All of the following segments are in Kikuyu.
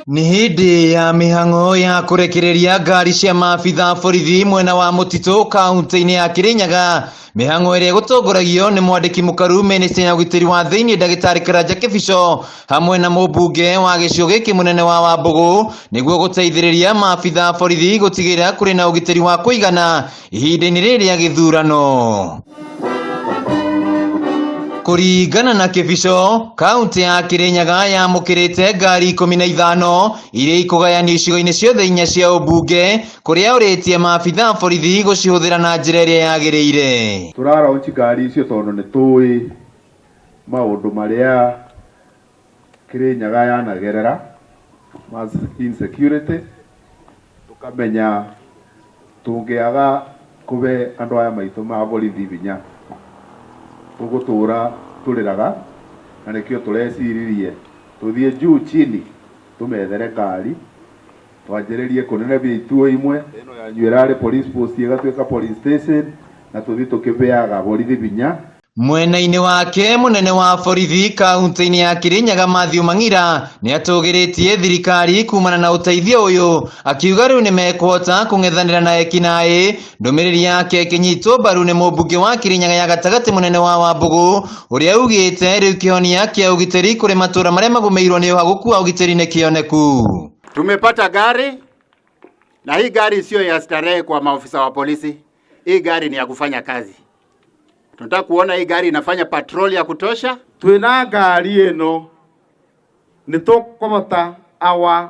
Nĩ hĩndĩ ya mĩhang'o ya kũrekereria ngari cia maabitha a borithi mwena wa Mũtitũ kaunti-inĩ ya Kĩrĩnyaga, mĩhang'o ĩrĩa ĩgũtongoragio nĩ mwandĩki mũkaru mĩnĩsta ya ũgitĩri wa thĩinĩ ndagĩtarĩ Karanja Kĩbico hamwe na mũmbunge wa gĩcigo gĩkĩ mũnene wa Wambũgũ nĩguo gũteithĩrĩria maabitha a borithi gũtigĩrĩra kũrĩ na ũgitĩri wa kũigana ihinda-inĩ rĩrĩ rĩa gĩthurano. Kũringana na Kĩbico, kaunti ya Kĩrĩnyaga yamũkĩrĩte ngari 15 iria ikũgayanio icigo-inĩ ciothe inya cia ũmbunge kũrĩa ũrĩtie maabitha a borithi gũcihũthĩra na njĩra ĩrĩa yagĩrĩire. Tũraraunch ngari icio tondũ nĩ tũĩ maũndũ marĩa Kĩrĩnyaga yanagerera ma insecurity, tũkamenya tũngĩaga kũbe andũ aya maitũ ma borithi binya tũgũtũra tũrĩraga, na nĩkĩo tũreciririe tũthiĩ juu chini tũmethere ngari twanjĩrĩrie kũnenebia ituo imwe ĩno yanyu ĩrarĩ police post ĩgatuĩka police station, na tũthiĩ tũkĩbeaga borithi binya. Mwena-inĩ wake mũnene wa borithi kaunti-inĩ ya Kĩrĩnyaga Mathew Mang'ira nĩ atũgĩrĩtie thirikari kumana na ũteithio ũyũ, akiuga rĩu nĩ mekũhota kũng'ethanĩra na ekinaĩ. Ndũmĩrĩri yake ĩkĩnyitwo mbaru nĩ mũmbunge wa Kĩrĩnyaga ya gatagatĩ mũnene wa Wambũgũ ũrĩa augĩte rĩu kĩhonia kĩa ũgitĩri kũrĩ matũra marĩa magũmĩirwo nĩ ũhagũku wa ũgitĩri nĩ kĩoneku. Tumepata gari na hii gari sio ya starehe kwa maofisa wa polisi. Hii gari ni ya kufanya kazi. Tunataka kuona hii gari inafanya patrol ya kutosha. Twina ngari ĩno nĩ tũkũhota our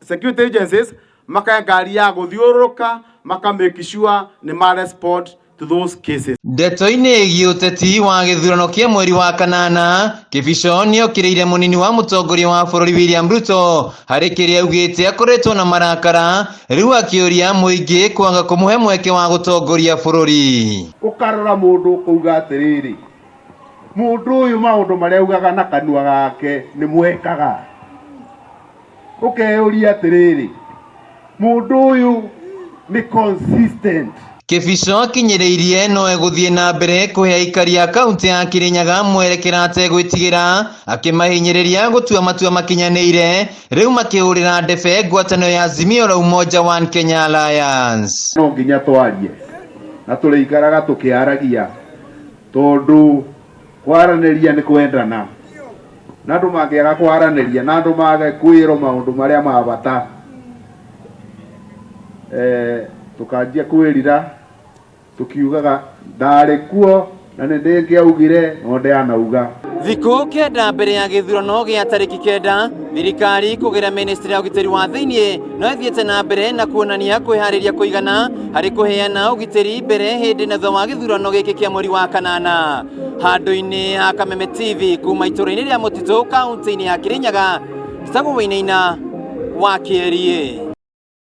security agencies makae ngari ya gũthiũrũrũka maka make sure nĩ ma respond to those cases. Ndeto-inĩ ĩgiĩ ũteti wa gĩthurano kĩa mweri wa kanana, Kĩbico nĩokĩrĩire mũnini wa mũtongoria wa bũrũri William Ruto harĩ kĩrĩa augĩte akoretwo na marakara, rĩu akĩũria mũingĩ kwaga kũmũhe mweke wa gũtongoria bũrũri. Ũkarora mũndũ ũkauga atĩrĩrĩ, mũndũ ũyũ maũndũ marĩa augaga na kanua gake nĩ mwekaga. Ũkeyũria atĩrĩrĩ, mũndũ ũyũ nĩ consistent. Kĩbico akinyĩrĩirie no egũthiĩ na mbere kũhe aikari a kaunti ya Kĩrĩnyaga mwerekera ategwĩtigĩra, akĩmahinyĩrĩria gũtua matua makinyanĩire, rĩu makĩhũrĩra ndebe ngwatanĩro ya Azimio la Umoja One Kenya Alliance. No nginya twarie na tũrĩikaraga tũkĩaragia tondũ kwaranĩria nĩ kwendana, na andũ mangĩaga kwaranĩria na andũ mage kwĩrwo maũndũ marĩa ma bata, tũkanjia kwĩrira tũkiugaga ndarĩ kuo na nĩ ndĩngĩaugire no ndĩanauga. Thikũ 9 mbere ya gĩthurano gĩa tarĩki 9, thirikari kũgĩra ministry ya ũgitĩri wa thĩinĩ no ĩthiĩte na mbere na kuonania kwĩharĩria kũigana harĩ kũheana ũgitĩri mbere, hĩndĩ na thutha wa gĩthurano gĩkĩ kĩa mweri wa kanana. Handũ-inĩ ha Kameme TV kuma itũũra-inĩ rĩa Mũtitũ kaunti-inĩ ya Kĩrĩnyaga, Njĩtagwo Wainaina wa Kĩerie.